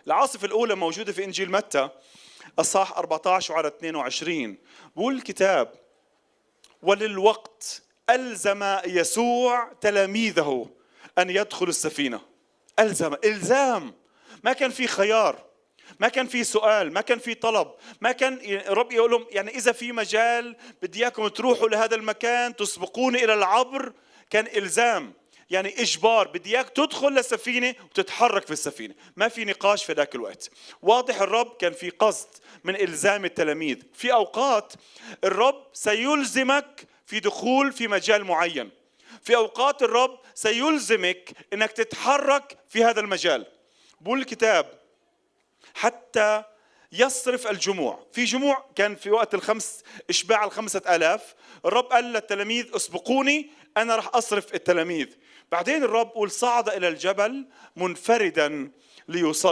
العاصفة الأولى موجودة في إنجيل متى، أصحاح 14 وعدد 22. بقول الكتاب: وللوقت ألزم يسوع تلاميذه أن يدخلوا السفينة. ألزم، إلزام، ما كان في خيار، ما كان في سؤال، ما كان في طلب، ما كان الرب يقول لهم يعني إذا في مجال بدي إياكم تروحوا لهذا المكان تسبقوني إلى العبر. كان إلزام، يعني إجبار، بدي إياك تدخل للسفينة وتتحرك في السفينة، ما في نقاش في ذاك الوقت. واضح الرب كان في قصد من إلزام التلاميذ. في أوقات الرب سيلزمك في دخول في مجال معين، في أوقات الرب سيلزمك إنك تتحرك في هذا المجال. بقول الكتاب حتى يصرف الجموع. في جموع كان في وقت الخمس إشباع 5000، الرب قال للتلاميذ اسبقوني أنا راح أصرف التلاميذ. بعدين الرب قول صعد إلى الجبل منفردا ليصلي.